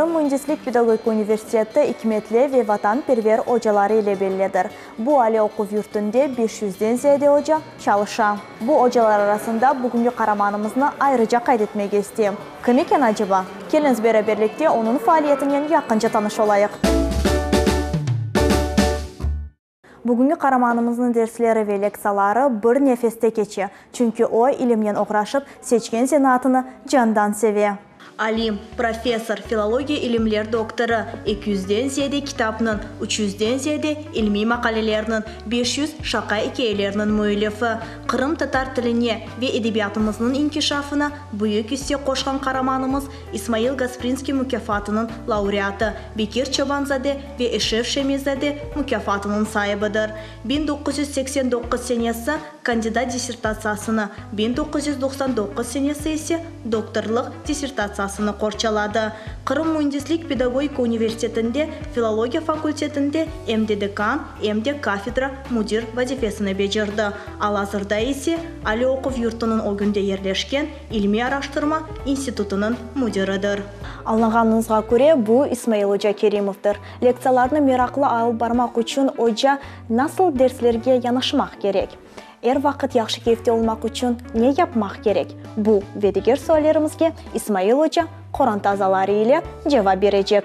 Qırım müendislik pedagogika universiteti ikmetli ve vatanperver ocaları ile bellidir. Bu aliy oquv yurtunda beş yüzden ziyade oca çalışa. Bu ocalar arasında bugünki qaramanımıznı ayrıca qayd etmege isteyim. Kim eken aceba? Keliñiz beraberlikte onıñ faaliyetinen yaqınca tanış olayıq. Bugünki qaramanımıznıñ dersleri ve lektsiyaları bir nefeste keçe, çünki o, ilimnen oğraşıp, seçken zenaatını candan seve. Alim, professor, filologiya ilimler doktorı, eki yüzden ziyade kitapnıñ, üç yüzden ziyade ilmiy maqalelerniñ, 500 şaqa ikâyelerniñ müellifi, qırımtatar tiline ve edebiyatımıznıñ inkişafına büyük isse qoşqan qaramanımız İsmail Gasprinskiy mukâfatınıñ laureatı, Bekir Çoban-zade ve Eşref Şemi-zade mukâfatınıñ saibidir. 1989 senesi kandidat dissertatsiyasını, 1999 senesi ise doktorlıq dissertatsiyasını qorçaladı. Qırım müendislik pedagogika universitetinde filologiya fakültetinde em de dekan, em de kafedra müdir vazifesini becerdi. Al-azırda ise aliy oquv yurtunıñ ögünde yerleşken İlmiy-araştırma institutınıñ müdiridir. Añlağanıñızğa köre, bu İsmail oca Kerimovdır. Lektsiyalarnı meraqlı alıp barmaq içün oca nasıl derslerge yanaşmaq kerek? Er vaqıt yahşı keyfte olmaq içün ne yapmaq kerek? Bu ve diger suallerimizge İsmail oca qoranta azaları ile cevap berecek.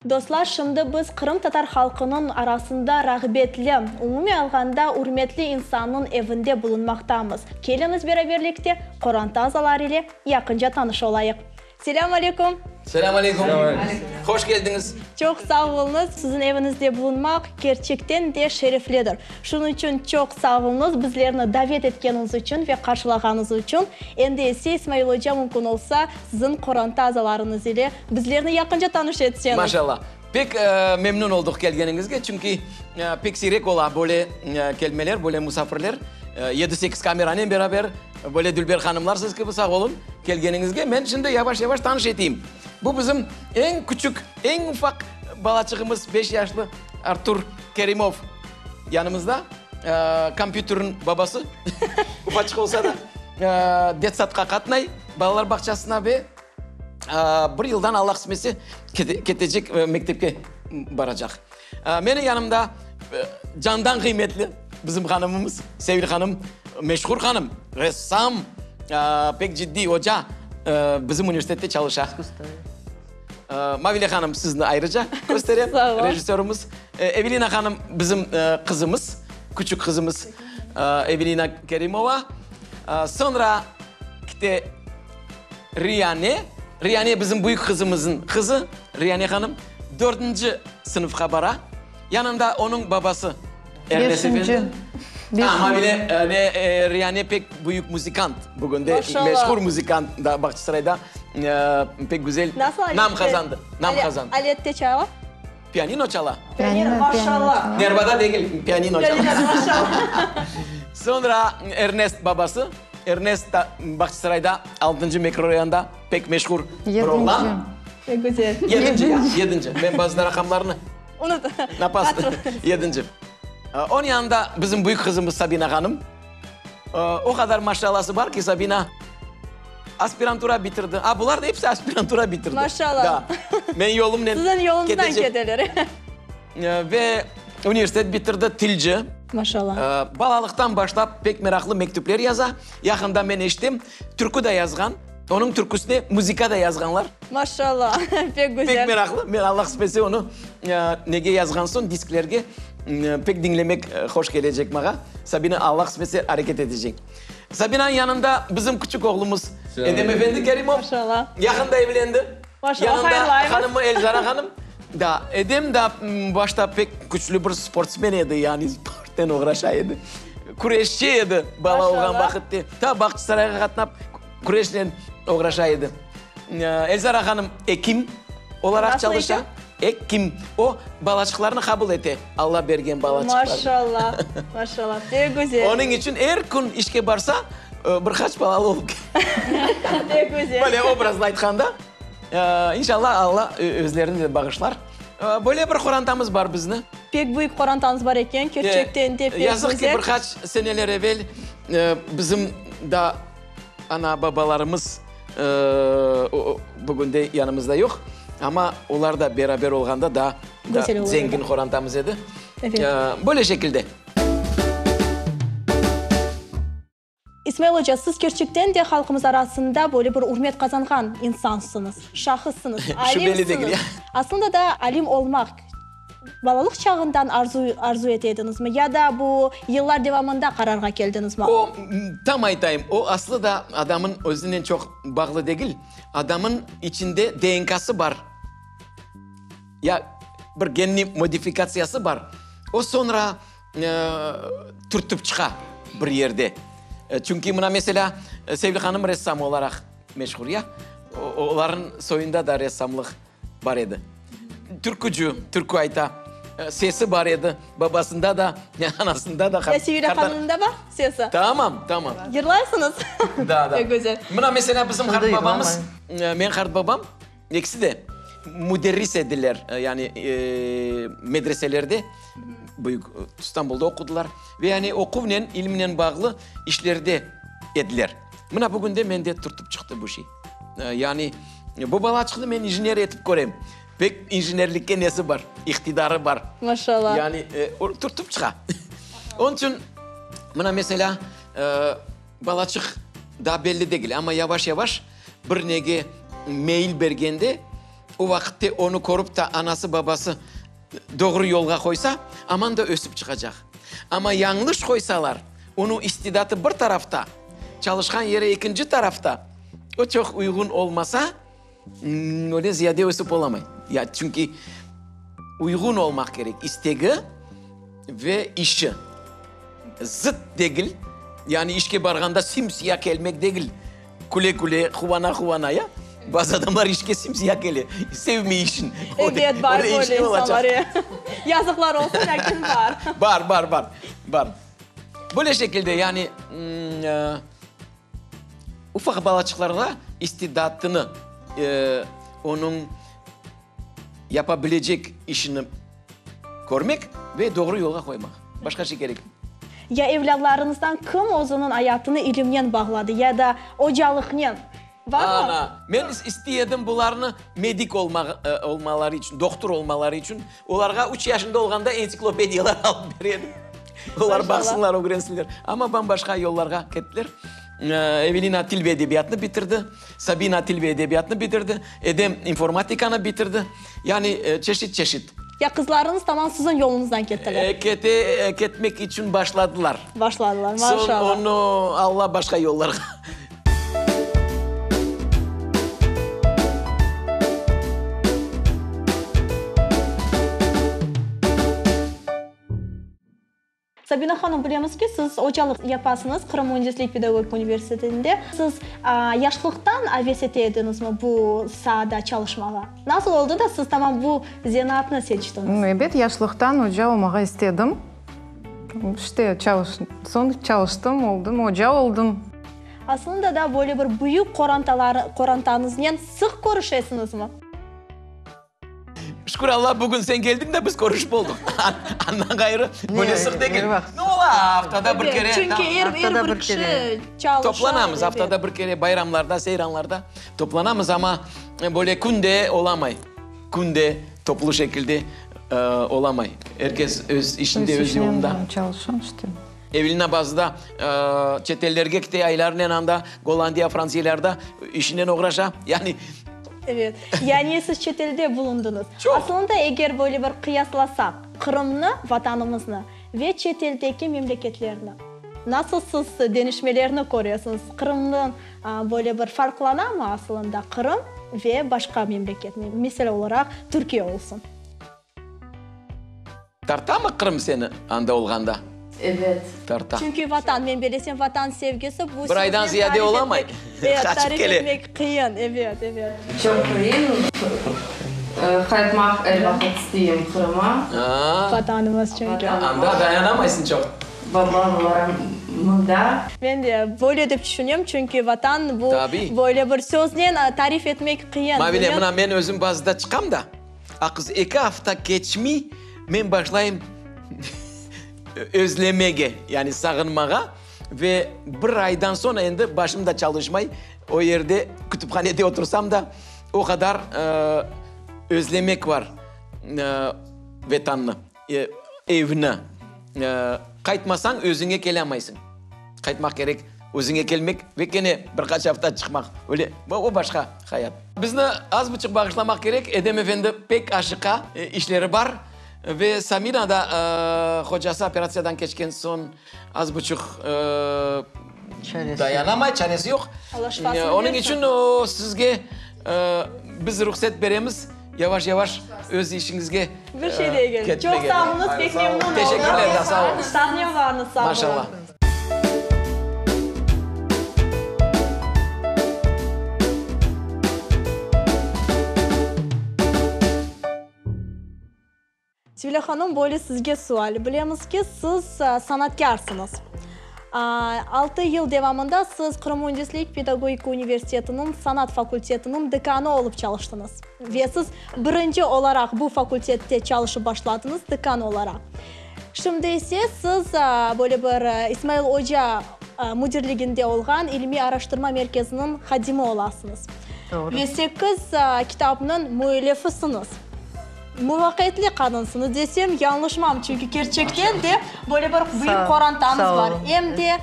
Dostlar, şimdi biz qırımtatar halqınıñ arasında rağbetli, umumiy alğanda ürmetli insannıñ evinde bulunmaqtamız. Keliñiz beraberlikte qoranta azaları ile yaqınca tanış olayıq. Selâm aleyküm! Selâm aleyküm! Hoş keldiñiz! Çoq sağ oluñız! Siziñ eviñizde bulunmaq kerçekten de şereflidir. Şunıñ içün çoq sağ oluñız, bizlerni davet etkeniñiz içün ve qarşılağanıñız içün. Endi ise, İsmail oca, mümkün olsa, siziñ qoranta azalarıñız ile Bizlerni yaqınca tanış etseñiz. Maşallah. Pek memnün olduq kelgeniñizge, çünki pek siyrek ola böyle kelmeler, böyle musafirler. Yedi-sekiz kameranen beraber, böyle dülber hanımlar siz kibi, sağ olun kelgeniñizge. Men şimdi yavaş-yavaş tanış eteyim. Bu bizim eñ küçük, eñ ufaq balaçığımız, beş yaşlı Artur Kerimov yanımızda. Kompyuterniñ babası, ufaçıq olsa da, detsadqa qatnay, balalar bağçasına ve Bir yıldan Alla qısmetse ketecek mektepke baracaq. Menim yanımda candan qıymetli bizim hanımımız, Sevil hanım, meşhur hanım, ressam, pek ciddiy oca, bizim universitette çalışa. Mavile hanım, sizni ayrıca kösterem, rejissörımız. Evelina hanım bizim qızımız, küçük qızımız Evelina Kerimova. Soñra kite Riyane, Riyane bizim büyük qızımızın qızı, Riyane hanım, dördünci sınıfqa bara. Yanında onıñ babası Ernes efendi. Beşinci. A, Mavile, ve Riyane pek büyük muzikant bugünde. Maşallah. Meşhur muzikant da Bağçasarayda pek güzel Nasıl alette? nam qazandı, nam qazandı. Alette çala? Pianino çala. Pianino, maşallah. Nerbada degil, pianino çala. Pianino, maşallah. Soñra Ernest babası. Ernest da Bağçasarayda altıncı mikrorayonda pek meşhur bir oğlan. Yedinci. Pek güzel. Yedinci, ya, yedinci. Men bazıda raqamlarnı Unut. napas. Yedinci. Onıñ yanında bizim büyük qızımız Sabina hanım. O qadar maşallası bar ki, Sabina aspirantura bitirdi. A, bular da episi aspirantura bitirdi. Maşallah. Da. Men yolumnen Siziñ yoluñızdan ketecek. keteler. Ve universitet bitirdi, tilci. Maşallah. Balalıqtan başlap pek meraqlı mektüpler yaza. Yaqında men eşittim, türkü da yazğan. Onıñ türküsine muzıka da yazğanlar. Maşallah, pek güzel. Pek meraqlı. Men Allah qısmet etse onı nege yazğan soñ, disklerge pek diñlemek hoş kelecek maña. Sabina Allah qısmet etse areket etecek. Sabinanıñ yanında bizim küçük oğlumız Edem efendi Kerimov. Maşallah. Yaqında evlendi. Maşallah, hayırlaymız. Yanında hanımı Elzara hanım. Da, Edem da başta pek küçlü bir sportsmen edi, yani sportnen oğraşa edi. Küreşçi edi bala olğan vaqıtte. Ta Bağçasarayğa qatnap küreşnen oğraşa edi. Elzara hanım ekim olaraq çalışa. Ekim. O, balaçıqlarnı qabul ete, Alla bergen balaçıqlarnı. Maşallah, maşallah, pek güzel. Onıñ içün er kün işke barsa, bir qaç balalı olıp kete. Pek güzel. Böyle obrazlı aytqanda. İnşallah Alla özlerini de bağışlar. Böyle bir qorantamız bar bizni. Pek büyük qorantañız bar eken, kerçekten de pek güzel. Yazıq ki, bir qaç seneler evel bizim da ana-babalarımız bugün de yanımızda yoq, amma olar da beraber olğanda daa zengin qorantamız edi. Böyle şekilde. İsmail oca, siz kerçekten de halqımız arasında böyle bir ürmet qazanğan insansıñız, şahıssıñız, alimsiñiz. Aslında da alim olmaq balalıq çağından arzu arzu ete ediñizmi ya da bu yıllar devamında qararğa keldiñizmi? O, tam aytayım, o aslı da adamın özünen çoq bağlı degil, adamın içinde DNKsı bar. Ya bir genni modifikatsiyası bar, o soñra türtip çıqa bir yerde. Çünki mına meselâ, Sevil hanım ressam olaraq meşhur, ya? Olarnıñ soyunda da ressamlıq bar edi. Türkücü, türkü ayta, sesi bar edi, babasında da, anasında da. Ya Sevil hanımnıñ da bar sesi? Tamam, tamam. Yırlaysıñız? Da, da. Pek güzel. Mına meselâ, bizim qartbabamız, menim qartbabam, Ekisi de müderris ediler, yani medreselerde, büyük İstanbulda oqudılar ve yani oquvnen, ilimnen bağlı işlerde ediler. Mına bugün de mende türtip çıqtı bu şey. Yani bu balaçıqnı men injener etip körem. Pek injenerlikke nesi bar, iqtidarı bar. Maşallah. Yani türtip çıqa. Onıñ içün mına meselâ, balaçıq daa belli degil, amma yavaş-yavaş Bir nege meyil bergende, o vaqıtte onı körip ta anası-babası doğru yolğa qoysa, aman da ösip çıqacaq. Amma yañlış qoysalar, onıñ istidatı bir tarafta, çalışqan yeri ekinci tarafta, o çoq uyğun olmasa, öyle ziyade ösip olamay. Ya, çünki uyğun olmaq kerek, istegi ve işi. Zıt degil, yani işke barğanda sim-siya kelmek degil. Küle-küle, quvana-quvana, ya? Bazı adamlar işke sim-siya kele, sevmey işin. Ebet, bar böyle insanlar, e. Yazıqlar olsun, lâkin bar. Bar, bar, bar, bar. Böyle şekilde, yani, ufaq balaçıqlarğa istidatını, onıñ yapa bilecek işini körmek ve doğru yolğa qoymaq. Başqa şey kerek. Ya evlâdlarıñızdan kim özüniñ ayatını ilimnen bağladı ya da ocalıqnen? Barmı? Ana, men istey edim bularnı medik olmaları içün, dohtur olmaları içün. Olarğa üç yaşında olğanda entsiklopediyalar alıp bere edim. Olar baqsınlar, ögrensinler. Amma bam-başqa yollarğa kettiler. Evelina til ve edebiyatnı bitirdi. Sabina til ve edebiyatnı bitirdi, Edem informatikanı bitirdi. Yani çeşit-çeşit. Ya qızlarıñız tamam siziñ yoluñızdan kettiler? Kete, ketmek içün başladılar. Başladılar, maşallah. Soñ onı Alla başqa yollarğa. Sabina hanım, bilemiz ki, siz ocalıq yapasıñız Qırım müendislik pedagogika universitetinde. Siz yaşlıqtan aves ete ediñizmi bu saada çalışmağa? Nasıl oldı da siz tamam bu zenaatnı seçtiñiz? Ebet, yaşlıqtan oca olmağa istedim. İşte, soñ çalıştım, oldım, oca oldım. Aslında da böyle bir büyük qorantañıznen sıq körüşesiñizmi? Şükür Alla, bugün sen keldiñ de, biz körüşip olduq. Andan ğayrı, böyle sıq degil. Ne ola, aftada bir kere. Çünki er bir kişi çalışa. Toplanamız aftada bir kere, bayramlarda, seyranlarda toplanamız, amma böyle künde olamay. Künde toplu şekilde olamay. Er kes öz işinde, öz yolunda. Çalışa işte. Evelina bazıda çetellerge kite, aylarnen anda, Gollandiya, Frantsiyalarda işinen oğraşa. Yani. Evet. Yani siz çetelde bulundıñız. Çoq. Asılında, eger böyle bir qıyaslasaq, Qırımnı, Vatanımıznı ve çeteldeki memleketlerni, nasıl siz deñişmelerni köresiñiz? Qırımnıñ böyle bir farqlanamı asılında Qırım ve başqa memleket, misal olaraq, Türkiye olsun? Tartamı Qırım seni anda olğanda? Ebet. Tarta. Çünki Vatan, men bilesem, Vatan sevgisi bu Bir aydan ziyade olamay. Evet, Qaçıp tarif kele. etmek qıyın, ebet, ebet. Çoq qıyın. Qaytmaq er vaqıt isteyim Qırıma. Aa. Vatanımız çünki. Anda dayanamaysıñ çoq. Baba-balarım mında. Men de böyle dep tüşünem, çünki Vatan bu Tabiy. böyle bir söznen tarif etmek qıyın. Mavile, mına men özüm bazıda çıqam da, Aqız eki afta keçmiy. Men başlayım özlemege, yani sağınmağa ve bir aydan soñ endi başım da çalışmay, o yerde kütüphanede otursam da, o qadar özlemek var Vetannı, evni. Qaytmasañ, özüñe kelâmaysıñ. Qaytmaq kerek, özüñe kelmek ve kene bir qaç afta çıqmaq. Öyle, o başqa hayat. Bizni az buçuq bağışlamaq kerek, Edem efendi pek aşıqa, işleri bar. Ve Samina da hocası operatsiyadan keçken soñ az buçuq dayanamay, çaresi yoq. Allah şifasını bersin. Onıñ içün o sizge biz ruhset beremiz, yavaş-yavaş öz işiñizge Bir şey degil. Çoq sağ oluñız, pek memnun oldum. Teşekkürler, sağ oluñız. Sahne varıñız, sağ olun. Maşallah. Sevilâ hanım, böyle sizge sual. Bilemiz ki, siz sanatkârsıñız. Altı yıl devamında siz Qırım müendislik pedagogika universitetiniñ sanat fakültetiniñ dekanı olıp çalıştıñız. Ve siz birinci olaraq bu fakültette çalışıp başladıñız dekan olaraq. Şimdi ise siz böyle bir İsmail oca müdirliginde olğan ilmiy araştırma merkeziniñ hadimi olasıñız. Doğru. Ve sekiz kitapnıñ müellifisiñiz. Muvafaqiyetli qadınsıñız desem, yañlışmam, çünki kerçekten de böyle bir büyük qorantañız bar. Em de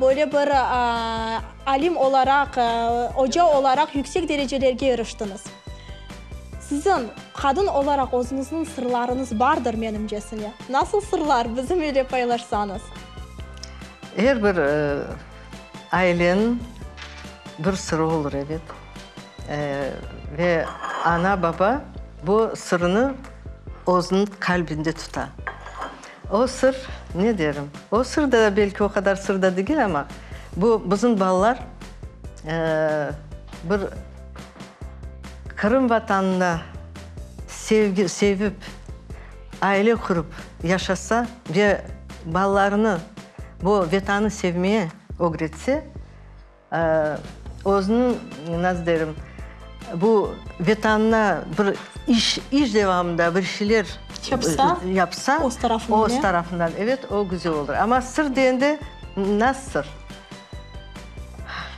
böyle bir alim olaraq, oca olaraq yüksek derecelerge iriştiñiz. Siziñ qadın olaraq özüñizniñ sırlarıñız bardır, menimcesine. Nasıl sırlar, bizim ile paylaşsañız? Er bir aileniñ bir sırı olur, ebet. Ve ana-baba bu sırnı özüniñ qalbinde tuta. O sır, ne derim, o sır da belki o qadar sır da degil, amma bu bizim balalar bir Qırım vatanına sevgi, sevip, aile qurıp yaşasa ve balalarını bu Vetanı sevmeye ögretse, Özüniñ, nasıl derim, bu Vetanına bir iş, iş devamında bir şeyler yapsa, yapsa, öz tarafından, öz tarafından, evet, o güzel olur. Amma sır degende, nasıl sır?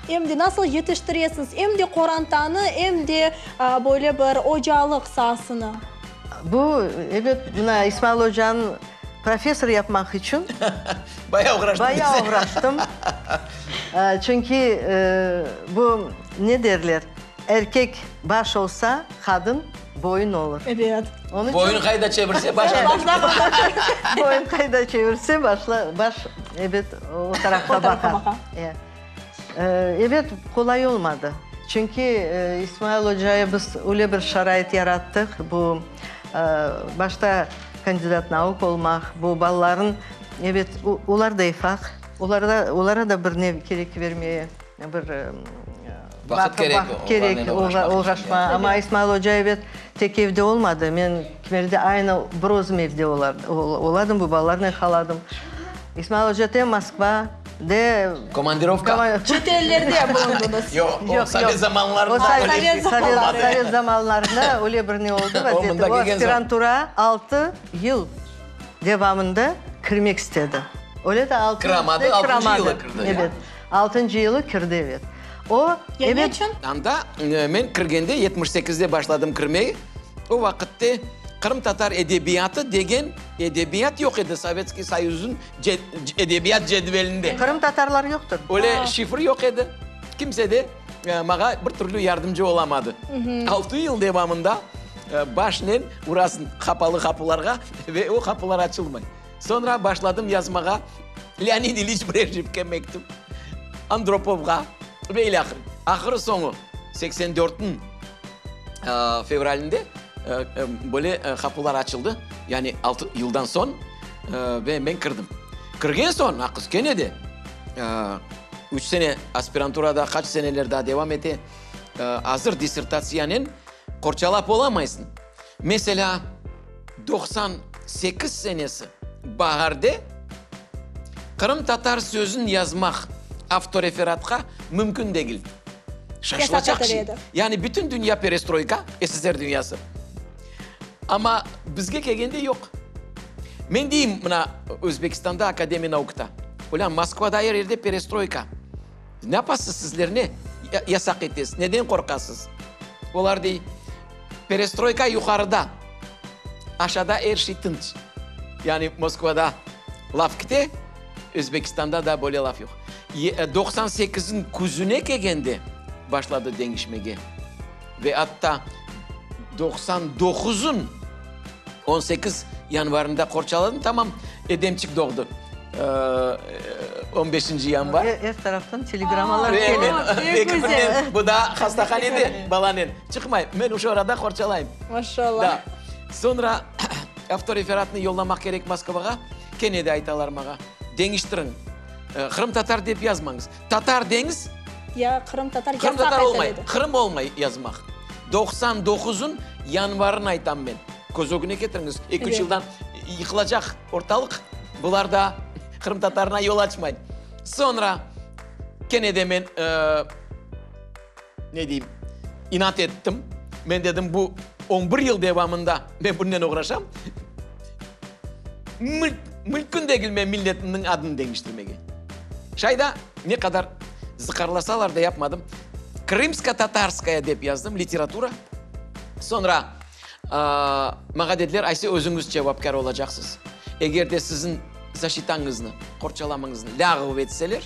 Em de nasıl yetiştiresiñiz, em de qorantanı, em de böyle bir ocalıq saasını? Bu, ebet, mına İsmail ocanıñ Professor yapmaq içün Bayağı oğraştım. Bayağı oğraştım. Çünki bu, ne derler, erkek baş olsa, qadın boyun olur. Ebet. Boyun qayda çevirse, baş anda. Boyun qayda çevirse, baş, ebet, o tarafqa baqar. Ebet, qolay olmadı. Çünki İsmail ocaya biz öyle bir şarait yarattıq, bu, başta kandidat nauk olmaq, bu balaların, ebet, olar da ifaq, olarda, olara da bir ne kerek vermeye, bir vaqıt kerek, kerek oğraşma. Amma İsmail oca, ebet, tek evde olmadı. Men kimerde aynı bir özüm evde oladım, bu balalarnen qaladım. İsmail oca te Moskva, de. Komandirovka. Çet ellerde bulundıñız. Yoq, o sovet zamanlarında. O sovet zamanlarında öyle bir ne oldı vaziyet. O aspirantura altı yıl devamında kirmek istedi. Öyle de altı. Kiramadı, altıncı yılı kirdi. Ebet, altıncı yılı kirdi, ebet. O, Ya ne içün? Anda men kirgende, 78-de başladım kirmege, o vaqıtte qırımtatar edebiyatı degen edebiyat yoq edi Sovetskiy Soyuznıñ edebiyat cedvelinde. Qırımtatarlar yoqtır. Öyle şifr yoq edi. Kimse de maña bir türlü yardımcı olamadı. Altı yıl devamında başnen urasıñ qapalı qapularğa ve o qapular açılmay. Soñra başladım yazmağa Leonid İliç Brejnevke mektüp, Andropovğa ve ilâhre. Ahırı-soñu 84-niñ fevralinde böyle qapular açıldı, yani altı yıldan soñ ve men kirdim. Kirgen soñ, aqız kene de üç sene aspiranturada, qaç seneler daa devam ete, azır dissertatsiyanen qorçalap olamaysıñ. Meselâ, 98 senesi baarde qırımtatar sözün yazmaq avtoreferatqa mümkün degil. Şaşılacaq şey. Yani bütün dünya perestroyka, SSR dünyası. Amma bizge kelgende yoq. Men deyim, mına, Özbekistanda Akademiya naukta, olân, Moskvada er yerde perestroyka. Ne yapasız sizler, ne yasaq etesiz, neden qorqasız? Olar dey, perestroyka yuqarıda, aşağıda er şey tınç. Yani Moskvada laf kite, Özbekistanda da böyle laf yoq. 98-niñ küzüne kelgende başladı deñişmege. Ve atta 99-ın 18 yanvarında qorçaladım, tamam Edemçik doğdı, on beşinci yanvar. Er taraftan telegrammalar kele. Pek güzel. Bu daa hastahanede balanen çıqmay, men şu arada qorçalayım. Maşallah. Da. Soñra avtoreferatnı yollamaq kerek Moskvağa, kene de aytalar maña, deñiştiriñ, qırımtatar dep yazmañız, tatar deñiz. Ya qırımtatar yasaq Qırımtatar olmay, etiledi. Qırım olmay yazmaq. 99-ın yanvarın aytam men. Köz ögüne ketiriñiz, eki-üç yıldan yıqılacaq ortalıq, bular da qırımtatarına yol açmay. Soñra kene de men, ne deyim, inat ettim. Men dedim, bu on bir yıl devamında men bunnen oğraşam. Mülkün degil men milletimniñ adını deñiştirmege. Şay da ne qadar zıqarlasalar da yapmadım. Krımsko-tatarskaya dep yazdım, literatura. Soñra maña dediler, ayse özüñiz cevapkâr olacaqsız. Eger de siziñ zaşitañıznı, qorçalamıñıznı lâğıv etseler,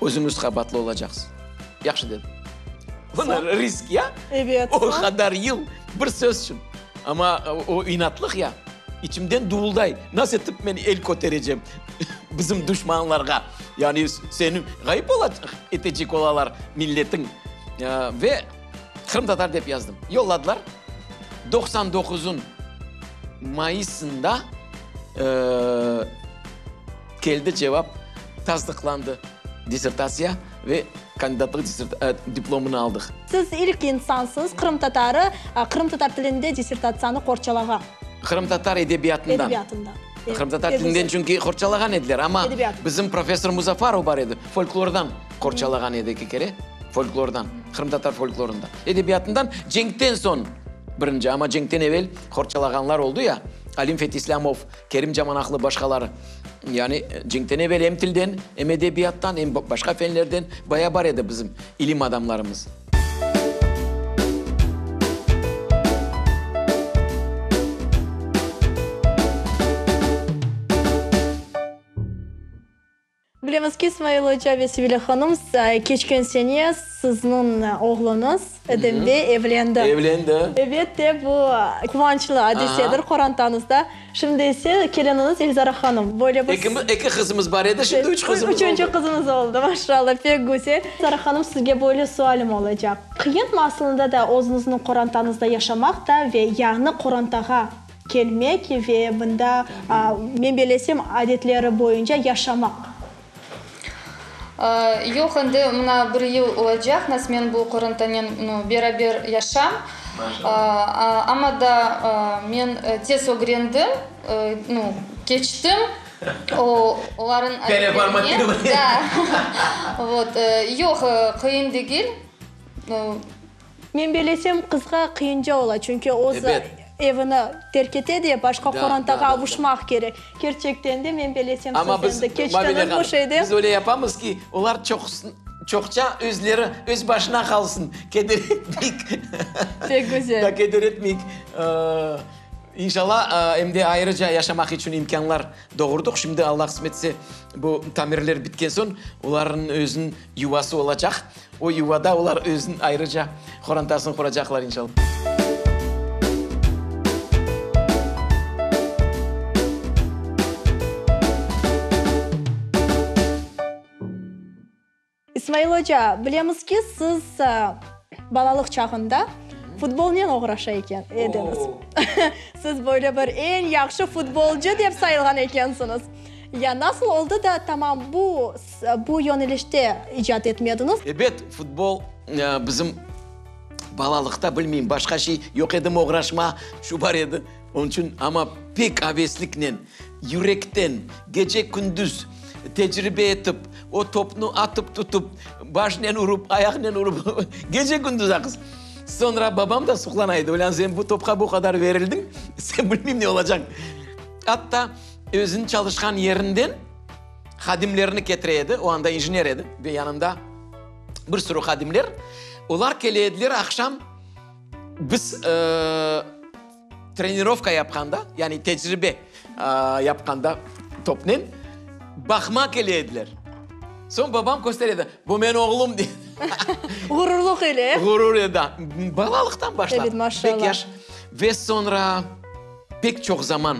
özüñiz qabaatlı olacaqsız. Yahşı dedim. Bunı risk ya. Ebet. O qadar yıl bir söz içün. Amma o inatlıq ya, içimden duvulday, nasıl etip men el köterecem bizim duşmanlarğa? Yani seni ğayıp etecek olalar milletiñ. Ve qırımtatar dep yazdım. Yolladılar. 99-ın mayısında keldi cevap, tasdıqlandı dissertatsiya ve kandidatlıq diplomını aldıq. Siz ilk insansız, qırımtatarı, qırımtatar tilinde dissertatsiyanı qorçalağan. Qırımtatar edebiyatından. Edebiyatından. Qırımtatar tilinden çünki qorçalağan ediler, amma bizim professor Muzafarov bar edi, folklordan qorçalağan edi eki kere, folklordan, qırımtatar folklorından. Edebiyatından cenkten soñ birinci, amma cenkten evel qorçalağanlar oldı ya, Alim Fetislâmov, Kerim Camanaqlı, başqaları. Yani cenkten evel em tilden, em edebiyattan, em başqa fenlerden baya bar edi bizim ilim adamlarımız. Bilemiz ki, İsmail oca ve Sevilâ hanım, keçken sene sizniñ oğluñız Edem bey evlendi. Evlendi. Ebet de, bu quvançlı adisedir qorantañızda. Şimdi ise keliniñiz Elzara hanım. Böyle bir. Eki qızımız bar edi, şimdi üç qızımız oldı. Üçünci qızıñız oldı, maşallah, pek güzel. Elzara hanım, sizge böyle sualim olacaq. Qıyınmı aslında da özüñizniñ qorantañızda yaşamaq da ve yañı qorantağa Kelmek ve mında, men bellesem, adetleri boyunca yaşamaq. Yoq, endi mına bir yıl olacaq, nas men bu qorantanen beraber yaşam. Amma da men tez ögrendim, nu, keçtim olarıñ adetlerine. Da, vot, yoq, qıyın degil. Men bellesem, qızğa qıyınca ola, çünki öz evini terk ete de, başqa qorantağa avuşmaq kerek. Kerçekten de, men bellesem, siz endi keçtiñiz bu şeyden. Biz öyle yapamız ki, olar çoqça özleri, öz başına qalsın, keder etmeyik. Pek güzel. Da keder etmeyik. İnşallah, em de ayrıca yaşamaq içün imkânlar doğurdıq. Şimdi, Alla qısmet etse, bu tamirler bitken soñ, olarnıñ özüniñ yuvası olacaq. O yuvada olar özüniñ ayrıca qorantasını quracaqlar, inşallah. İsmail oca, bilemiz ki, siz balalıq çağında futbolnen oğraşa eken ediñiz. Siz böyle bir eñ yahşı futbolcı dep sayılğan ekensiñiz. Ya nasıl oldı da tamam bu bu yönelişte icat etmediñiz? Ebet, futbol bizim balalıqta, bilmeyim, başqa şey yoq edimi oğraşma, şu bar edi. Onıñ içün, amma pek avesliknen, yürekten, gece-kündüz tecribe etip, o topnı atıp tutıp, başnen urıp, ayaqnen urıp, gece-kündüz aqız. Soñra babam da suqlana edi, Olân, sen bu topqa bu qadar verildiñ, sen bilmeyim ne olacaq. Atta. özüniñ çalışqan yerinden hadimlerini ketire edi, o anda injener edi ve yanında bir sürü hadimler, olar kele ediler aqşam biz trenirovka yapqanda, yani tecribe yapqanda topnen baqma kele ediler. Soñ babam köstere edi, bu menim oğlum, dey. Ğururluq ile. Ğurur edi. Balalıqtan başlap. Evet, maşallah. Pek yaş. Ve soñra pek çoq zaman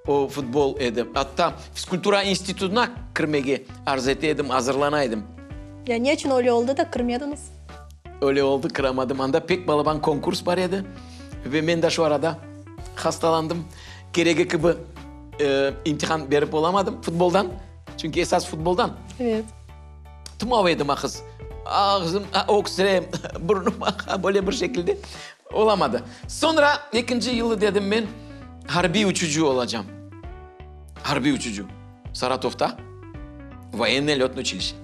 o futbol edi. Atta fizkultura institutına kirmege arz ete edim, azırlana edim. Ya ne içün öyle oldı da kirmediñiz? Öyle oldı, kiramadım. Anda pek balaban konkurs bar edi ve men de şu arada hastalandım. Keregi kibi imtihan berip olamadım futboldan, çünki esas futboldan. Evet. Tumav edim aqız. Ağzım, öksürem, burnum aqa, böyle bir şekilde olamadı. Soñra ekinci yılı dedim men arbiy uçucı olacam. Arbiy uçucı. Saratovda voyennıy lötnıy uçilişe.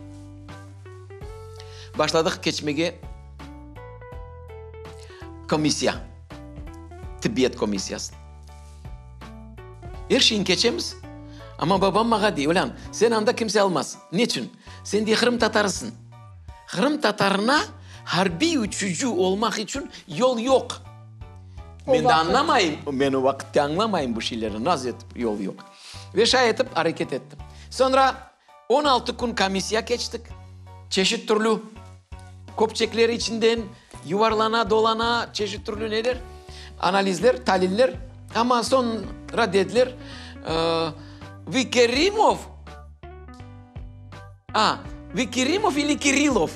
Başladıq keçmege komissiya, tibbiyet komissiyasını. Er şeyni keçemiz, amma babam mağa dey, Olân, sen anda kimse almaz. Neçün? Sen dey qırımtatarısıñ. Qırımtatarına harbiy uçucı olmaq içün yol yoq. Men de añlamayım, men o vaqıtte añlamayım bu şeylerni, nasıl etip yol yoq. Ve şay etip areket ettim. Soñra 16 kün komissiya keçtik. Çeşit türlü köpçekler içinden yuvarlana, dolana, çeşit türlü neler, analizler, taliller. Amma soñra dediler, Vı Kerimov, a, vı Kerimov ili Kirilov?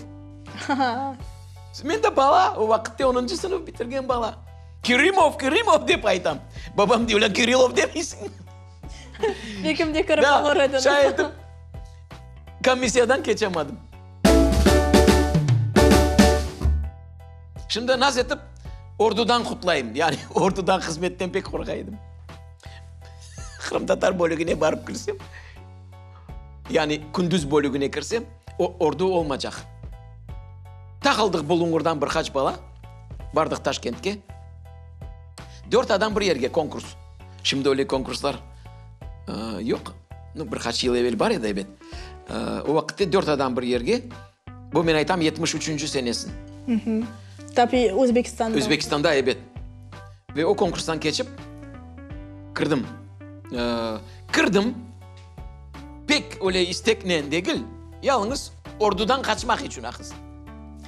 Men de bala, o vaqıtte onuncı sınıf bitirgen bala. Kerimov, Kerimov dep aytam. Babam dey, Ulâ, Kirilov demeysiñ. Belki de kirip olur ediñ. Şay etip, komissiyadan keçemedim. Şimdi naz etip, ordudan qutlayım. Yani ordudan, hızmetten pek qorqa edim. Qırımtatar bölügine barıp kirsem, yani kündüz bölügine kirsem, o ordu olmacaq. Taqıldıq Bulunğurdan bir qaç bala, bardıq Taşkentke. Dört adam bir yerge konkurs. Şimdi öyle konkurslar yoq. Nu, bir qaç yıl evel bar edi, ebet. O vaqıtte dört adam bir yerge, bu men aytam 73 üçünci senesin. Tabi, Özbekistanda. Özbekistanda, ebet. Ve o konkurstan keçip kirdim. Kirdim, pek öyle isteknen degil, yalıñız ordudan qaçmaq içün aqız.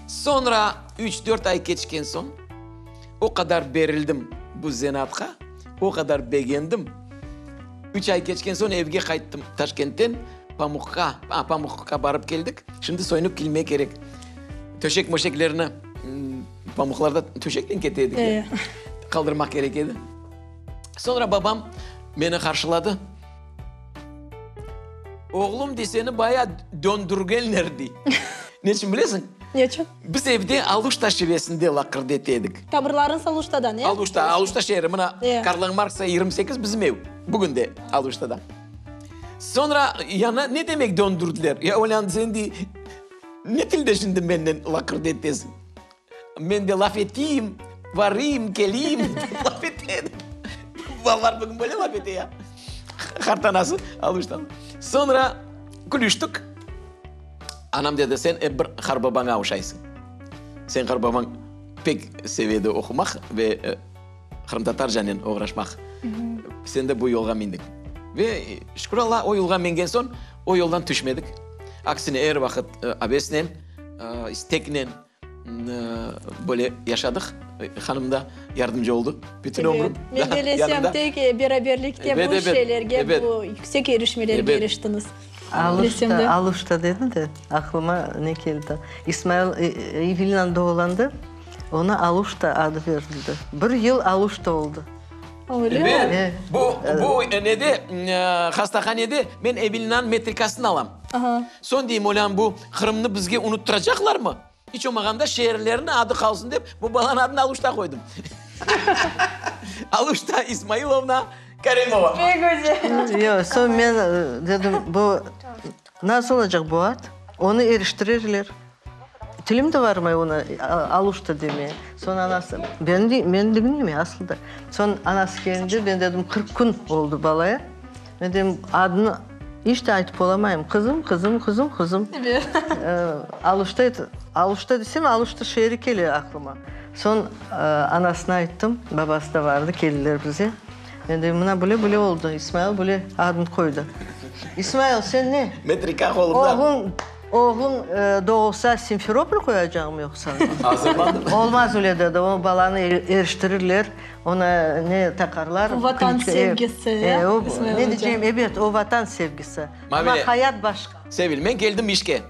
Soñra üç-dört ay keçken soñ, o qadar berildim bu zenaatqa, o qadar begendim. Üç ay keçken soñ evge qayttım Taşkentten, Pamuqqa, a, Pamuqqa barıp keldik. Şimdi soyunıp kelmek kerek. Töşek-möşeklerni, pamuqlarda töşeknen kete edik ya, qaldırmaq kerek edi. Soñra babam meni qarşıladı. Oğlum, dey, seni baya döndürgenler, dey. Neçün bilesiñ? Neçün? Biz evde Aluşta şivesinde laqırdı ete edik. Tamırlarıñız Aluştadan, e? Aluşta, Aluşta şeeri. Mına, Karl Marksa 28 bizim ev. Bugün de Aluştada. Soñra, yana ne demek döndürdiler? Ya, olân, sen, dey, ne tilde şimdi mennen laqırdı etesiñ? Men de laf eteyim, varayım, keleyim dep laf ete edim. Balalar bugün böyle laf ete ya. Qartanası Aluştalı. Soñra külüştik. Anam dedi, sen ep bir qarbabaña oşaysıñ. Sen qarbabañ pek seve edi oqumaq ve qırımtatarcanen oğraşmaq. Sen de bu yolğa mindiñ. Ve şükür Alla, o yolğa mingen soñ, o yoldan tüşmedik. Aksine, er vaqıt avesnen, isteknen böyle yaşadıq. Hanım da yardımcı oldı bütün ömrüm. Men belesem, tek beraberlikte bu şeylerge, bu yüksek erişmelerge eriştiñiz. Aluşta, Aluşta dedi de, aqlıma ne keldi. İsmail Evelina doğulandı, ona Aluşta adı berildi. Bir yıl Aluşta oldı. Öyle? Evet. Bu, bu nede, hastahanede men Evelinanıñ metrikasını alam. Soñ deyim, olân, bu Qırımnı bizge unuttıracaqlarmı? İç olmağanda şeerlerniñ adı qalsın dep, bu balanıñ adını Aluşta qoydım. Aluşta İsmailovna Karimova. Pek güzel. Yoq, soñ men dedim, bu nasıl olacaq bu ad? Onı eriştirirler. Tilim de varmay onı Aluşta demeye. Soñ anası, ben, men diñleyim aslında. Soñ anası keldi, ben dedim, 40 kün oldı balaya. Men deyim, adını iç de aytıp olamayım. Qızım, qızım, qızım, qızım. Aluşta, Aluşta desem, Aluşta şeeri kele aqlıma. Soñ anasına ayttım, babası da bardı, keldiler bize. Men deyim, mına böyle, böyle oldı, İsmail böyle adını qoydı. İsmail, sen ne? Metrika qolumda. Oğluñ, oğluñ doğulsa Simferopol qoyacağımı yoqsa? Azırlandım. Olmaz öyle dedi, o balanı eriştirirler, ona ne taqarlar. Bu vatan sevgisi, e, İsmail oca? Ne diyceyim, ebet, o vatan sevgisi. Amma hayat başqa. Sevil, men keldim işke,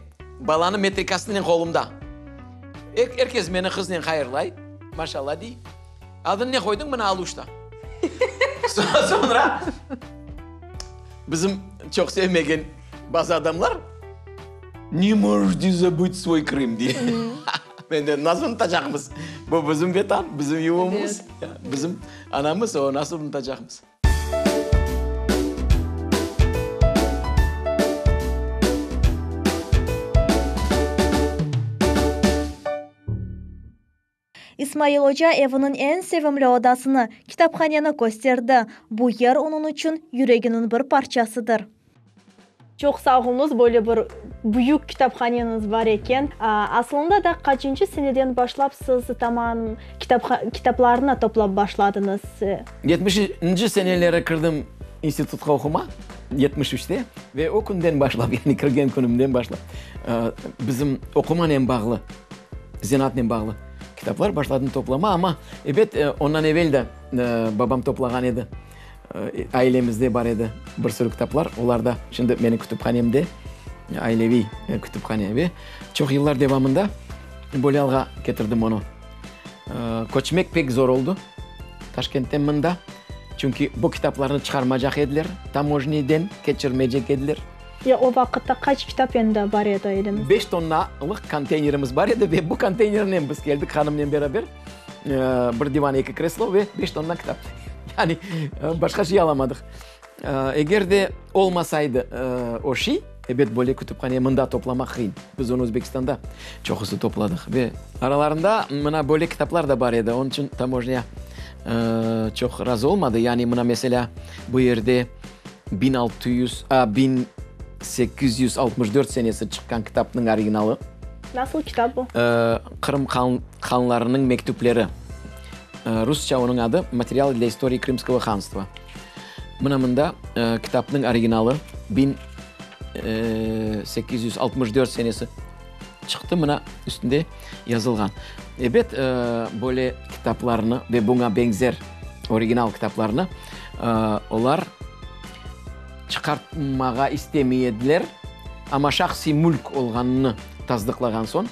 balanıñ metrikasınen qolumda. Er kes meni qıznen hayırlay, maşalla dey. Adını ne qoydıñ? Mına Aluşta. Soñra bizim çoq sevmegen bazı adamlar, Ne možete zabıt svoy Krım, dey. Men dedim, nasıl unutacaqmız? Bu bizim Vetan, bizim yuvamız, bizim anamız, o nasıl unutacaqmız? İsmail oca eviniñ eñ sevimli odasını, kitaphaneni kösterdi. Bu yer onıñ içün yüreginiñ bir parçasıdır. Çoq sağ oluñız, böyle bir büyük kitaphaneñiz bar eken. Asılında da qaçıncı seneden başlap siz tamam kitaplarnı toplap başladıñız? Yetmişinci seneleri kirdim institutqa oqumağa, 73-te, ve o künden başlap, yani kirgen künümden başlap, bizim oqumanen bağlı, zenaatnen bağlı kitaplar başladım toplama, amma, ebet, ondan evel de babam toplağan edi. Ailemizde bar edi bir sürü kitaplar, olar da şimdi menim kütüphanemde, aileviy kütüphane. Ve çoq yıllar devamında böyle alğa ketirdim onı. Köçmek pek zor oldı Taşkentten mında, çünki bu kitaplarnı çıqarmacaq ediler, tamojniyden keçirmeycek ediler. Ya o vaqıtta qaç kitap endi bar edi elinizde? Beş tonnalıq konteynerimiz bar edi ve bu konteynernen biz keldik hanımnen beraber. Bir divan, eki kreslo ve beş tonna kitap. Yani başqa şey alamadıq. Eger de olmasaydı o şey, ebet, böyle kütüphane mında toplamaq qıyın. Biz onı Özbekistanda çoqusı topladıq. Ve aralarında mına böyle kitaplar da bar edi. Onıñ içün tamojnâ çoq razı olmadı. Yani mına meselâ, bu yerde 1600, a, 1864 senesi çıqqan kitapnıñ originalı. Nasıl kitap bu? Qırım hanlarınıñ mektüpleri. Rusça onıñ adı Materialı dlâ istorii Krımskogo hanstva. Mına mında kitapnıñ originalı 1864 senesi çıqtı, mına üstünde yazılğan. Ebet, böyle kitaplarnı ve buña beñzer original kitaplarnı olar çıqartmağa istemey ediler, amma şahsiy mülk olğanını tasdıqlağan soñ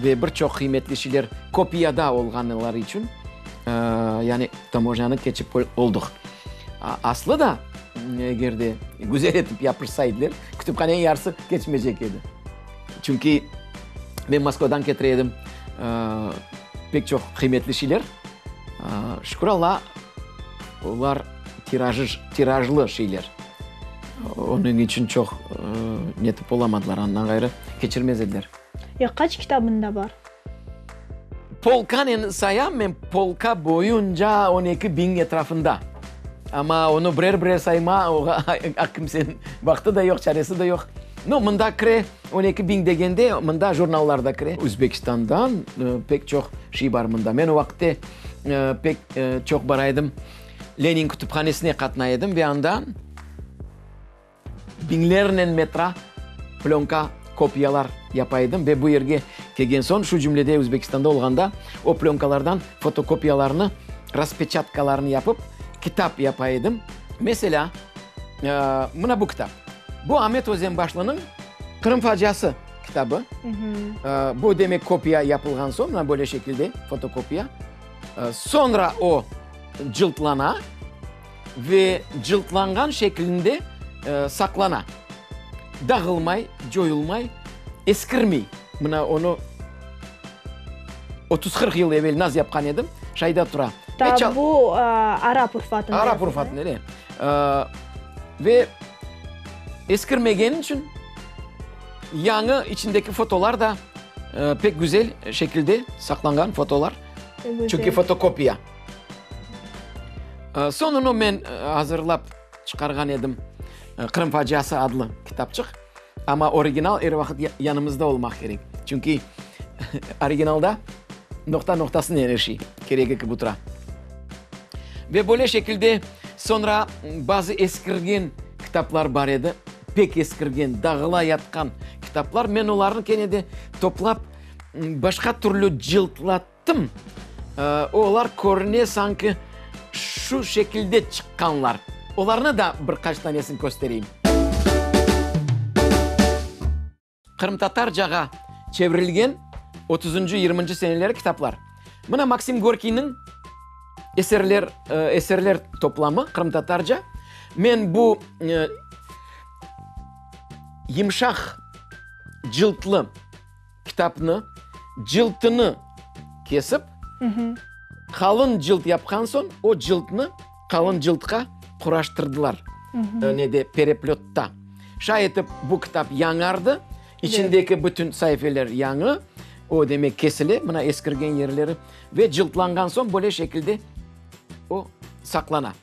ve bir çoq qıymetli şeyler kopiyada olğanları içün, yani tamojnânı keçip olduq. Aslı da, eger de güzel etip yapışsaydılar, kütüphaneniñ yarısı keçmeycek edi. Çünki men Moskvadan ketire edim pek çoq qıymetli şeyler. Şükür Alla, olar tirajı, tirajlı şeyler. Onıñ içün çoq netip olamadılar, andan ğayrı keçirmez ediler. Ya qaç kitabında bar? Polkanen sayam men, polka boyunca 12 biñ etrafında. Amma onı birer-birer sayma, oğa kimseniñ vaqtı da yoq, çaresi de yoq. No, mında kire, 12 biñ degende, mında jurnallar da kire. Özbekistandan pek çoq şey bar mında. Men o vaqıtte pek çoq bara edim, Lenin kütüphanesine qatnay edim ve anda biñlernen metra plönka kopiyalar yapa edim ve bu yerge kelgen soñ, şu cümlede Özbekistanda olğanda, o plönkalardan fotokopiyalarnı, raspeçatkalarnı yapıp, kitap yapa edim. Meselâ, mına bu kitap. Bu Amet Özenbaşlınıñ Qırım faciası kitabı. Bu, demek, kopiya yapılğan soñ, mına böyle şekilde fotokopiya. Soñra o cıltlana ve cıltlanğan şeklinde saqlana. Dağılmay, coyulmay, eskirmey. Mına onı 30-40 yıl evel naz yapqan edim, şayda tura. Ta bu arap urfatında. Arap urfatında, ele. Ve eskirmegeni içün yañı içindeki fotolar da pek güzel şekilde saqlanğan fotolar. Çünki fotokopiya. Soñunı men azırlap çıqarğan edim. Qırım faciası adlı kitapçıq. Amma original er vaqıt yanımızda olmaq kerek. Çünki originalda noqta noqtasınen er şey keregi kibi tura. Ve böyle şekilde soñra bazı eskirgen kitaplar bar edi, pek eskirgen, dağıla yatqan kitaplar. Men olarnı kene de toplap, başqa türlü cıltlattım. Olar körüne sanki şu şekilde çıqqanlar. Olarnı da bir qaç tanesini köstereyim. Qırımtatarcağa çevirilgen otuzıncı, yirminci seneleri kitaplar. Mına Maksim Gorkiyniñ eserler, eserler toplamı qırımtatarca. Men bu yımşaq cıltlı kitapnı, cıltını kesip, qalın cılt yapqan soñ, o cıltnı qalın cıltqa quraştırdılar, nede, pereplötta. Şay etip, bu kitap yañardı, içindeki bütün saifeler yañı, o, demek, kesile, mına eskirgen yerleri, ve cıltlanğan soñ böyle şekilde o saqlana.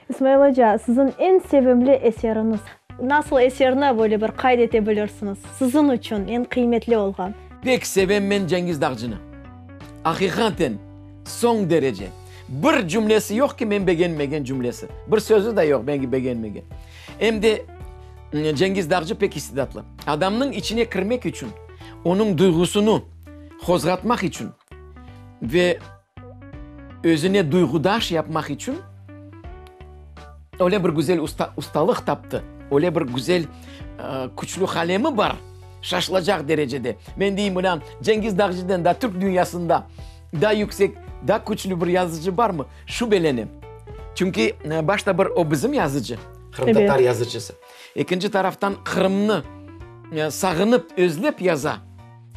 İsmail oca, siziñ eñ sevimli eseriñiz? Nasıl eserni böyle bir qayd ete bilirsiñiz, siziñ içün eñ qıymetli olğan? Pek sevem men Cengiz Dağcını. Aqiqaten, soñ derece. Bir cümlesi yoq ki, men begenmegen cümlesi. Bir sözü de yoq, men begenmegen. Em de Cengiz Dağcı pek istidatlı. Adamnıñ içine kirmek içün, onıñ duyğusını qozğatmaq içün ve özüne duyğudaş yapmaq içün öyle bir güzel usta, ustalıq taptı, öyle bir güzel küçlü qalemi bar, şaşılacaq derecede. Men deyim, ulan, Cengiz Dağcıdan da türk dünyasında daa yüksek, daa küçlü bir yazıcı barmı? Şübelenem. Çünki başta bir o bizim yazıcı, qırımtatar yazıcısı. Ekinci taraftan Qırımnı sağınıp, özlep yaza.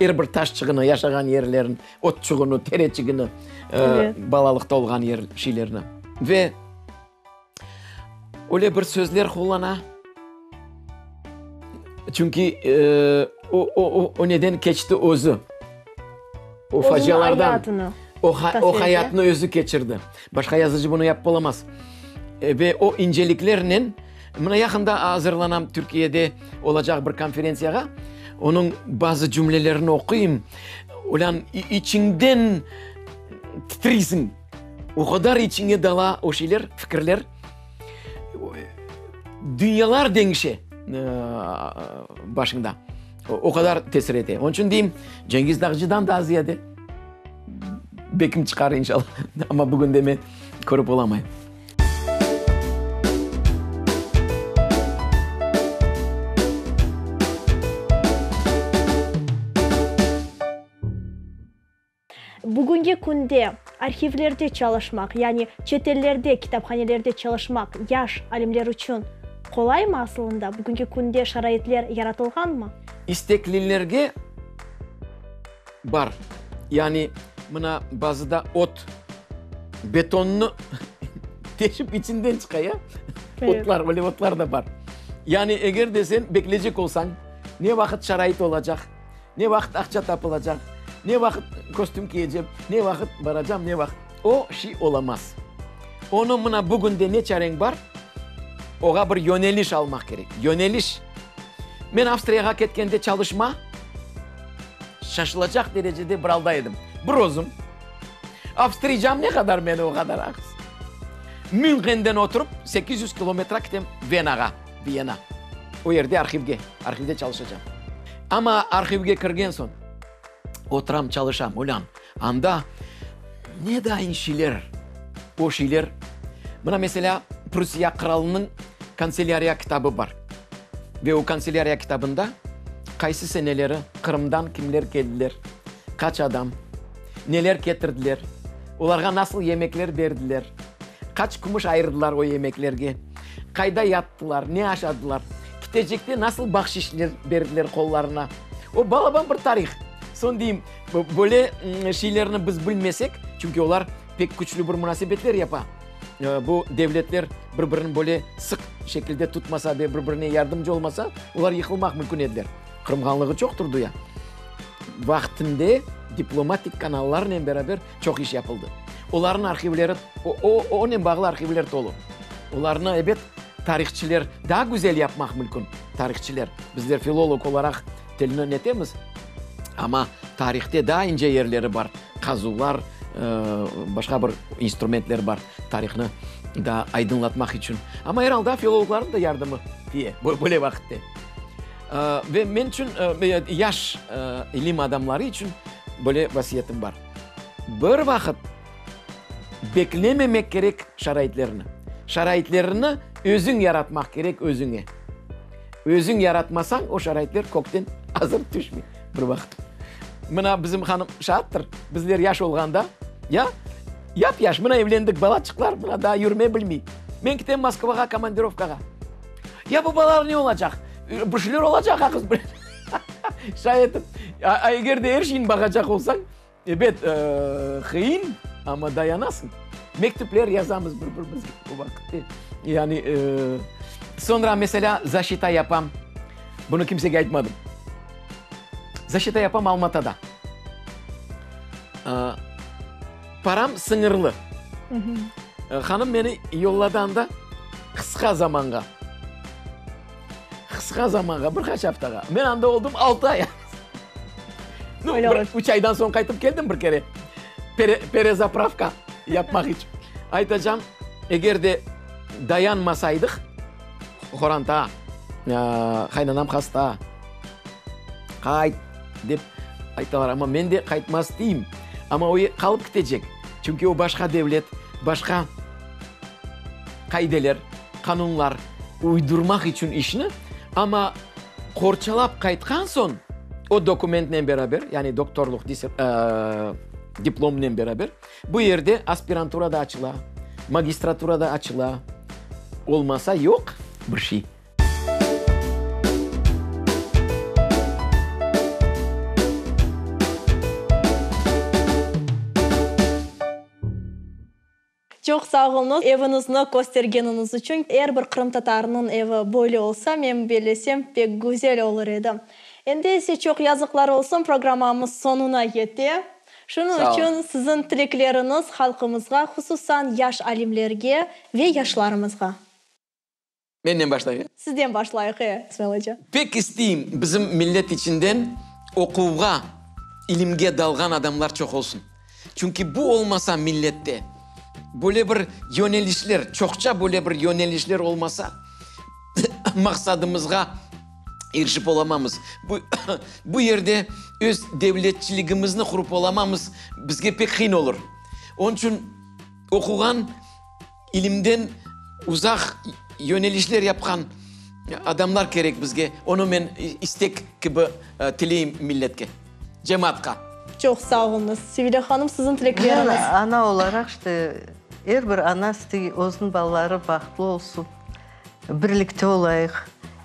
Er bir taşçığını, yaşağan yerlerin, otçuğını, tereçigini, balalıqta olğan yer, şeylerni. Ve öyle bir sözler qullana, çünki o, o, o neden keçti özü. O facialardan, o, o hayatnı özü keçirdi. Başqa yazıcı bunı yapıp olamaz. Ve o inceliklernen, mına yaqında azırlanam Türkiyede olacaq bir konferentsiyağa, onıñ bazı cümlelerini oquyım, ulan içiñden titriysiñ, o qadar içiñe dala o şeyler, fikirler, dünyalar deñişe başıñda. O qadar tesir ete. Onıñ içün deyim, Cengiz Dağcıdan daa ziyade bekim çıqar inşallah. Amma bugün de men körip olamayım. Bugünki künde arhivlerde çalışmaq, yani çetellerde, kitaphanelerde çalışmaq yaş alimler içün qolaymı asılında? Bugünki künde şaraitler yaratılğanmı? İsteklilerge bar. Yani mına bazıda ot, betonnı teşip içinden çıqa ya, otlar, öyle otlar da bar. Yani eger de sen bekleycek olsañ, ne vaqıt şarait olacaq, Ne vaqıt aqça tapılacaq, ne vaqıt kostüm kiyecem, ne vaqıt baracam, ne vaqıt. O şey olamaz. Onı mına bugünde ne çareñ bar, oğa bir yöneliş almaq kerek. Yöneliş. Men Avstriyağa ketkende çalışma şaşılacaq derecede bir alda edim. Bir özüm. Avstriycam ne qadar meni o qadar aqız. Münhenden oturıp 800 kilometra kitem Venağa. Viyena. O yerde arhivge, arhivde çalışacam. Amma arhivge kirgen soñ, oturam, çalışam, ulân, anda ne dayın şeyler, o şeyler. Mına, meselâ, Prussiya qıralınıñ kantselâriya kitabı bar. Ve o kantselâriya kitabında qaysı seneleri Qırımdan kimler keldiler, qaç adam, neler ketirdiler, olarğa nasıl yemekler berdiler, qaç kümüş ayırdılar o yemeklerge, Qayda yattılar, ne aşadılar, kitecekte nasıl bahşişler berdiler qollarına. O balaban bir tarih. Soñ deyim, böyle şeylerni biz bilmesek, çünki olar pek küçlü bir munasebetler yapa. Bu devletler bir-birini böyle sıq şekilde tutmasa ve bir-birine yardımcı olmasa, olar yıqılmaq mümkün ediler. Qırım hanlığı çoq turdı ya. Vaqtinde diplomatik kanallarnen beraber çoq iş yapıldı. Olarnıñ arhivleri, o, onen bağlı arhivler tolu. Olarnı, ebet, tarihçiler daa güzel yapmaq mümkün, tarihçiler. Bizler filolog olaraq tilni netemiz, amma tarihte daa ince yerleri bar, qazuvlar, başqa bir instrumentler bar tarihnı daa aydınlatmaq içün. Amma er alda filologlarnıñ da yardımı tiye böyle vaqitte. Ve men içün, yaş ilim adamları içün böyle vasiyetim bar. Bir vaqıt beklememek kerek şaraitlerni. Şaraitlerni özüñ yaratmaq kerek özüñe. Özüñ yaratmasañ, o şaraitler kökten azır tüşmey bir vaqıt. Mına bizim hanım şaattır, bizler yaş olğanda, ya, yap-yaş, mına evlendik, balaçıqlar, mına daa yürme bilmey. Men ketem Moskvağa komandirovkağa. Ya bu balalar ne olacaq? Bir şeyler olacaq, aqız. Şay etip, eger de er şeyni baqacaq olsañ, ebet, qıyın, amma dayanasıñ. Mektüpler yazamız bir-birimizge o vaqıtte. Yani, soñra, meselâ, zaşita yapam. Bunı kimsege aytmadım. Zaşita yapam Almatada. Param sıñırlı. Hanım meni yolladı anda qısqa zamanğa. Qısqa zamanğa, bir qaç aftağa. Men anda oldım altı ay. Nu, bir üç aydan soñ qaytıp keldim bir kere. Perezapravka yapmaq içün. Aytacam, eger de dayanmasaydıq, qoranta, qaynanam hasta, qayt dep aytalar, amma men de qaytmaz deyim. Amma o qalıp ketecek, çünki o başqa devlet, başqa qaideler, qanunlar uydurmaq içün işni, amma qorçalap qaytqan soñ, o dokumentnen beraber, yani doktorluq diplomnen beraber, bu yerde aspirantura da açıla, magistratura da açıla, olmasa yoq bir şey. Çoq sağ oluñız, eviñizni köstergeniñiz içün. Er bir qırımtatarınıñ evi böyle olsa, men bellesem, pek güzel olur edi. Endi ise çoq yazıqlar olsun, programmamız soñuna yete. Şunıñ içün siziñ tilekleriñiz halqımızğa, hususan yaş alimlerge ve yaşlarımızğa. Menden başlayıq, e? Sizden başlayıq, e, İsmail oca. Pek isteyim, bizim millet içinden oquvğa, ilimge dalğan adamlar çoq olsun. Çünki bu olmasa millette, böyle bir yönelişler, çoqça böyle bir yönelişler olmasa, maqsadımızğa irişip olamamız. Bu, bu yerde öz devletçiligimizni qurıp olamamız, bizge pek qıyın olur. Onıñ içün oquğan, İlimden uzaq yönelişler yapqan adamlar kerek bizge. Onı men istek kibi tileyim milletke, cemaatqa. Çoq sağ oluñız. Sevilâ hanım, siziñ tilekleriñiz? Men ana olaraq, işte, er bir ana istey özüniñ balaları bahtlı olsun, birlikte olayıq,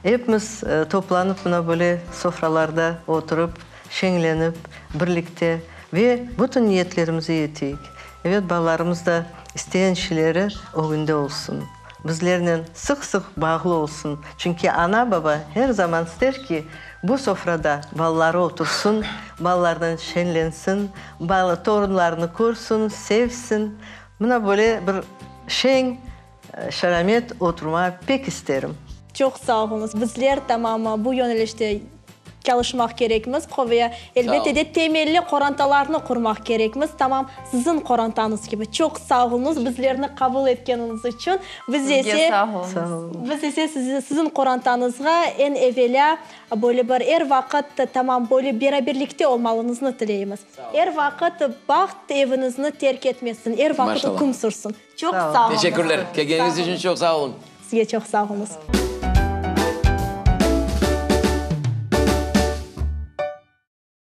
epimiz toplanıp mına böyle sofralarda oturıp, şeñlenip, birlikte ve bütün niyetlerimize yeteyik. Evet, balalarımız da isteyen şeyleri ögünde olsun, bizlernen sıq-sıq bağlı olsun, çünki ana-baba her zaman ister ki, bu sofrada balaları otursın, balalarnen şeñlensin, torunlarını körsün, sevsin. Mına böyle bir şeñ, şaramet oturma pek isterim. Çoq sağ oluñız. Bizler tamam bu yönelişte çalışmaq kerekmiz ve elbette de temelli qorantalarnı qurmaq kerekmiz, tamam siziñ qorantañız kibi. Çoq sağ oluñız bizlerni qabul etkeniñiz içün. Biz ise, Sizge sağ oluñız. Biz ise siziñ qorantañızğa eñ evelâ böyle bir er vaqıt tamam böyle beraberlikte olmalıñıznı tileymiz. Er vaqıt baht eviñizni terk etmesin, er vaqıt üküm sürsün. Çoq sağ oluñız. Teşekkürler. Kelgeniñiz içün çoq sağ oluñ. Sizge çoq sağ oluñız.